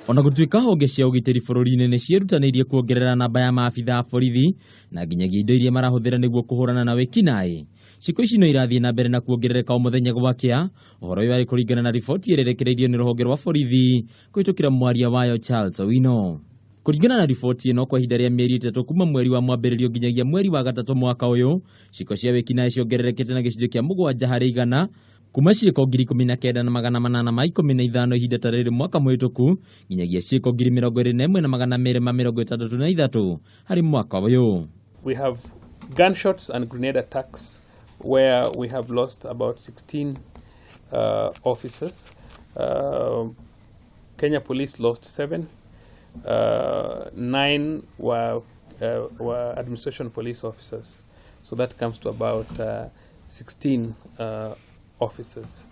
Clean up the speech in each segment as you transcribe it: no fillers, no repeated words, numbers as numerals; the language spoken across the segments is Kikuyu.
Ona gũtuĩka honge cia ũgitĩri bũrũri-inĩ nĩ ciĩrutanĩirie kuongerera namba ya maabitha a borithi na nginyagia indo iria marahũthĩra nĩguo kũhũrana na wĩkinaĩ, ciĩko ici no irathiĩ na mbere na kuongerereka o mũthenya gwakĩa. Ũhoro ũyũ warĩ kũringana na riboti ĩrĩa ĩrekereirio nĩ rũhonge rwa borithi kũhĩtũkĩra mwaria wayo Charles Owino. Kũringana na riboti ĩno, kwa ihinda rĩa mĩeri 3 kuma mweri wa mwambĩrĩrio nginyagia mweri wa gatatũ mwaka ũyũ, ciĩko cia wĩkinaĩ ciongererekete na gĩcunjĩ kĩa 7% kuma ciĩko 19,815 ihinda ta rĩrĩ mwaka mũhĩtũku nginyagia ciĩko 21,263 harĩ mwaka ũyũ. We have gunshots and grenade attacks where we have lost about 16 officers. Kenya Police lost 7. 9 were administration police officers. So that comes to about 16 officers.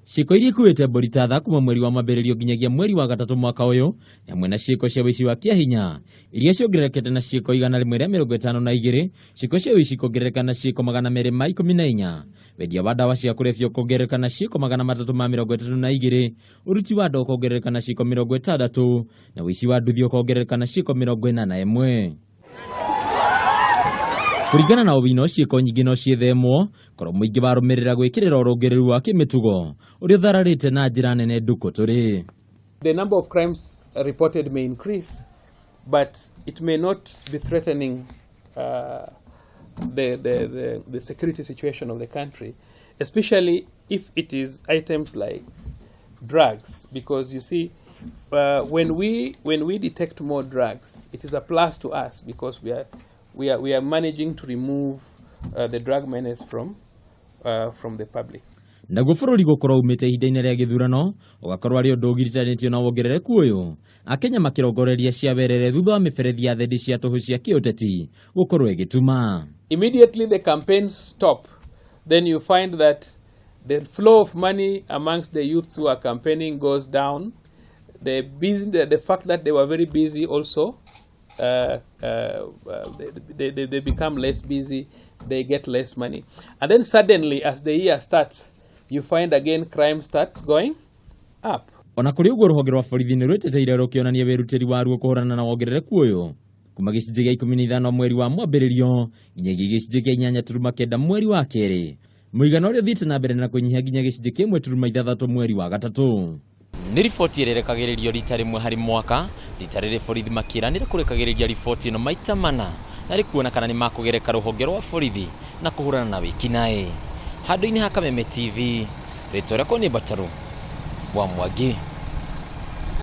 Ciĩko iria ikuĩte mbũri ta tha kuma mweri wa mwambĩrĩrio nginyagia mweri wa gatatũ mwaka ũyũ nĩ hamwe na ciĩko cia ũici wa kĩahinya iria ciongererekete na ciĩko 152, ciĩko cia ũici kuongerereka na ciĩko 214, wendia wa ndawa cia kũrebia ũkongerereka na ciĩko 332, ũruti wa nda ũkongerereka na ciĩko 60, na ũici wa nduthi ũkongerereka na ciĩko 81. Kũringana na Owino, ciĩko nyingĩ no ciĩthemwo korwo mũingĩ warũmĩrĩra gwĩkĩrĩra ũrũngĩrĩru wa kĩmĩtugo ũrĩa ũthararĩte na njĩra nene ndukũ tũrĩ. The number of crimes reported may increase, but it may not be threatening the security situation of the country, especially if it is items like drugs, because you see, when we detect more drugs, it is a plus to us because we are managing to remove the drug menace from the public. Naguo bũrũri gũkorwo umĩte ihinda-inĩ rĩa gĩthurano ũgakorwo arĩ ũndũ ũgiritanĩtio na wongerereku ũyũ, akenya makĩrongoreria cia werere thutha wa mĩberethi ya thendi cia tũhũ cia kĩũteti gũkorwo ĩgĩtuma. Immediately the campaigns stop, then you find that the flow of money amongst the youths who are campaigning goes down. The fact that they were very busy also, they become less busy, they get less money. And then suddenly, as the year starts, you find again crime starts going up. Ona kũrĩ ũguo, rũhonge rwa borithi nĩ rwĩtĩtĩire rũkĩonania wĩrutĩri waruo kũhũrana na wongerereku ũyũ kuma gĩcunjĩ gĩa 15 mweri wa mwambĩrĩrio nginyagia gĩcunjĩ kĩa 8.9 mweri wa kerĩ, mũigana ũrĩa ũthiĩte na mbere na kũnyiha nginya gĩcunjĩ kĩa 1.6 mweri wa gatatũ. Nĩ riboti ĩrĩa ĩrekagĩrĩrio rita rĩmwe harĩ mwaka. Rita rĩrĩ borithi makĩranĩra kũrekagĩrĩria riboti ĩno maita mana na rĩkuona kana nĩ makũgereka rũhonge rwa borithi na kũhũrana na wĩkinaĩ. Handũ-inĩ ha Kameme TV, rĩtwa rĩakwa nĩ Mbatarũ wa Mwangi.